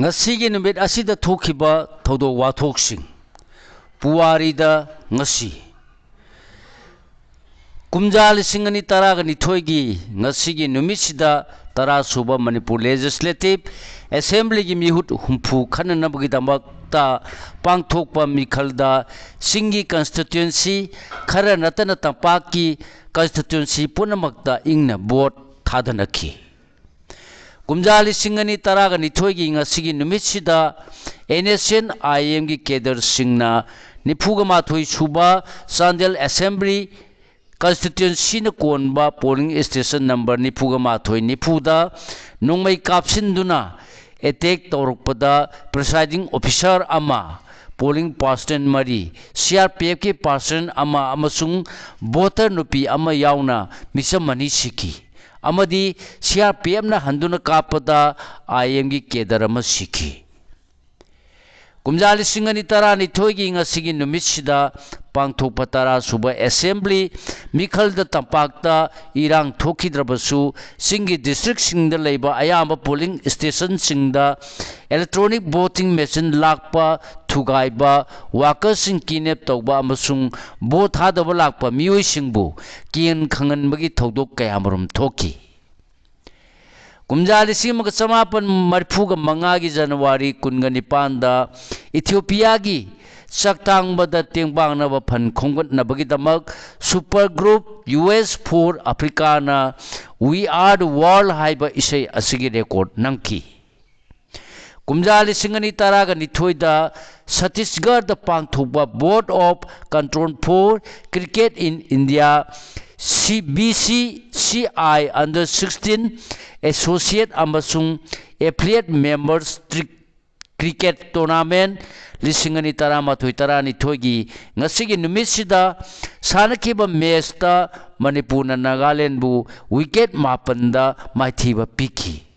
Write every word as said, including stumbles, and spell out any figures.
ꯉꯁꯤꯒꯤ ꯅꯨꯃꯤꯠ ꯑꯁꯤꯗ ꯊꯣꯛꯈꯤꯕ ꯊꯧꯗꯣꯛ ꯋꯥꯊꯣꯛꯁꯤꯡ꯫ ꯄꯨꯋꯥꯔꯤꯗ ꯉꯁꯤ꯫ ꯀꯨꯝꯖꯥ ꯂꯤꯁꯤꯡ ꯑꯅꯤ ꯇꯔꯥꯒ ꯅꯤꯊꯣꯏꯒꯤ ꯉꯁꯤꯒꯤ ꯅꯨꯃꯤꯠꯁꯤꯗ ꯇꯔꯥ ꯁꯨꯕ ꯃꯅꯤꯄꯨꯔ ꯂꯦꯖꯤꯁꯂꯦꯇꯤꯚ ꯑꯦꯁꯦꯝꯕ꯭ꯂꯤꯒꯤ ꯃꯤꯍꯨꯠ ꯍꯨꯝꯐꯨ ꯈꯟꯅꯅꯕꯒꯤꯗꯃꯛꯇ ꯄꯥꯡꯊꯣꯛꯄ ꯃꯤꯈꯜꯗ ꯆꯤꯡꯒꯤ ꯀꯟꯁꯇꯤꯇ꯭ꯋꯦꯟꯁꯤ ꯈꯔ ꯅꯠꯇꯅ ꯇꯝꯄꯥꯛꯀꯤ ꯀꯟꯁꯇꯤꯇ꯭ꯋꯦꯟꯁꯤ ꯄꯨꯝꯅꯃꯛꯇ ꯏꯪꯅ ꯚꯣꯠ ꯊꯥꯗꯅꯈꯤ꯫ ꯀꯨꯝꯖꯥ ꯂꯤꯁꯤꯡ ꯑꯅꯤ ꯇꯔꯥꯒ ꯅꯤꯊꯣꯏꯒꯤ ꯉꯁꯤꯒꯤ ꯅꯨꯃꯤꯠꯁꯤꯗ ꯑꯦꯟ ꯑꯦꯁ ꯑꯦꯟ ꯑꯥꯏ ꯑꯦꯝꯒꯤ ꯀꯦꯗꯔꯁꯤꯡꯅ ꯅꯤꯐꯨꯒ ꯃꯥꯊꯣꯏ ꯁꯨꯕ ꯆꯥꯟꯗꯦꯜ ꯑꯦꯁꯦꯝꯕ꯭ꯂꯤ ꯀꯟꯁꯇꯤꯇ꯭ꯋꯦꯟꯁꯤꯅ ꯀꯣꯟꯕ ꯄꯣꯂꯤꯡ ꯁ꯭ꯇꯦꯁꯟ ꯅꯝꯕꯔ ꯅꯤꯐꯨꯒ ꯃꯥꯊꯣꯏ ꯅꯤꯐꯨꯗ ꯅꯣꯡꯃꯩ ꯀꯥꯞꯁꯤꯟꯗꯨꯅ ꯑꯦꯇꯦꯛ ꯇꯧꯔꯛꯄꯗ ꯄ꯭ꯔꯤꯁꯥꯏꯗꯤꯡ ꯑꯣꯐꯤꯁꯥꯔ ꯑꯃ, ꯄꯣꯂꯤꯡ ꯄꯥꯔꯁꯟ ꯃꯔꯤ, ꯁꯤ ꯑꯥꯔ ꯄꯤ ꯑꯦꯐꯀꯤ ꯄꯥꯔꯁꯟ ꯑꯃ ꯑꯃꯁꯨꯡ ꯚꯣꯇꯔ ꯅꯨꯄꯤ ꯑꯃ ꯌꯥꯎꯅ ꯃꯤꯆꯝ ꯑꯅꯤ ꯁꯤꯈꯤ꯫ ꯑꯃꯗꯤ ꯁꯤ ꯑꯥꯔ ꯄꯤ ꯑꯦꯐꯅ ꯍꯟꯗꯨꯅ ꯀꯥꯞꯄꯗ ꯑꯥꯏ ꯑꯦꯝꯒꯤ ꯀꯦꯗꯔ ꯑꯃ ꯁꯤꯈꯤ꯫ ꯀꯨꯝꯖꯥ ꯂꯤꯁꯤꯡ ꯑꯅꯤ ꯇꯔꯥꯅꯤꯊꯣꯏꯒꯤ ꯉꯁꯤꯒꯤ ꯅꯨꯃꯤꯠꯁꯤꯗ ꯄꯥꯡꯊꯣꯛꯄ ꯇꯔꯥ ꯁꯨꯕ ꯑꯦꯁꯦꯝꯕ꯭ꯂꯤ ꯃꯤꯈꯜꯗ ꯇꯝꯄꯥꯛꯇ ꯏꯔꯥꯡ ꯊꯣꯛꯈꯤꯗ꯭ꯔꯕꯁꯨ, ꯆꯤꯡꯒꯤ ꯗꯤꯁꯇ꯭ꯔꯤꯛꯁꯤꯡꯗ ꯂꯩꯕ ꯑꯌꯥꯝꯕ ꯄꯣꯂꯤꯡ ꯁ꯭ꯇꯦꯁꯟꯁꯤꯡꯗ ꯏꯂꯦꯛꯇ꯭ꯔꯣꯅꯤꯛ ꯚꯣꯇꯤꯡ ꯃꯦꯆꯤꯟ ꯂꯥꯛꯄ ꯊꯨꯒꯥꯏꯕ, ꯋꯥꯀꯔꯁꯤꯡ ꯀꯤꯗꯅꯦꯞ ꯇꯧꯕ ꯑꯃꯁꯨꯡ ꯚꯣꯠ ꯊꯥꯗꯕ ꯂꯥꯛꯄ ꯃꯤꯑꯣꯏꯁꯤꯡꯕꯨ ꯀꯤꯍꯟ ꯈꯪꯍꯟꯕꯒꯤ ꯊꯧꯗꯣꯛ ꯀꯌꯥꯃꯔꯨꯝ ꯊꯣꯛꯈꯤ꯫ ꯀꯨꯝꯖꯥ ꯂꯤꯁꯤꯡ ꯑꯃꯒ ꯆꯃꯥꯄꯟ ꯃꯔꯤꯐꯨꯒ ꯃꯉꯥꯒꯤ ꯖꯅꯋꯥꯔꯤ ꯀꯨꯟꯒ ꯅꯤꯄꯥꯟꯗ ꯏꯊꯤꯑꯣꯄꯤꯌꯥꯒꯤ ꯆꯥꯛꯇꯥꯡꯕꯗ ꯇꯦꯡꯕꯥꯡꯅꯕ ꯐꯟ ꯈꯣꯝꯒꯠꯅꯕꯒꯤꯗꯃꯛ super group U S for African We Are the World ꯍꯥꯏꯕ ꯏꯁꯩ ꯑꯁꯤꯒꯤ ꯔꯦꯀꯣꯔꯗ ꯅꯝꯈꯤ꯫ ꯀꯨꯝꯖꯥ ꯂꯤꯁꯤꯡ ꯑꯅꯤ ꯇꯔꯥꯒ ꯅꯤꯊꯣꯏꯗ ꯁꯠꯇꯤꯁꯒꯔꯗ ꯄꯥꯡꯊꯣꯛꯄ Board of Control for Cricket in India, C B C C I Under Sixteen Associate ꯑꯃꯁꯨꯡ Affiliate Members Tri-, Cricket Tournament ꯂꯤꯁꯤꯡ ꯑꯅꯤ ꯇꯔꯥꯃꯥꯊꯣꯏ ꯇꯔꯥꯅꯤꯊꯣꯏꯒꯤ ꯉꯁꯤꯒꯤ ꯅꯨꯃꯤꯠꯁꯤꯗ ꯁꯥꯟꯅꯈꯤꯕ ꯃꯦꯆꯇ ꯃꯅꯤꯄꯨꯔꯅ ꯅꯥꯒꯥꯂꯦꯟꯕꯨ ꯋꯤꯀꯦꯠ ꯃꯥꯄꯟꯗ ꯃꯥꯏꯊꯤꯕ ꯄꯤꯈꯤ꯫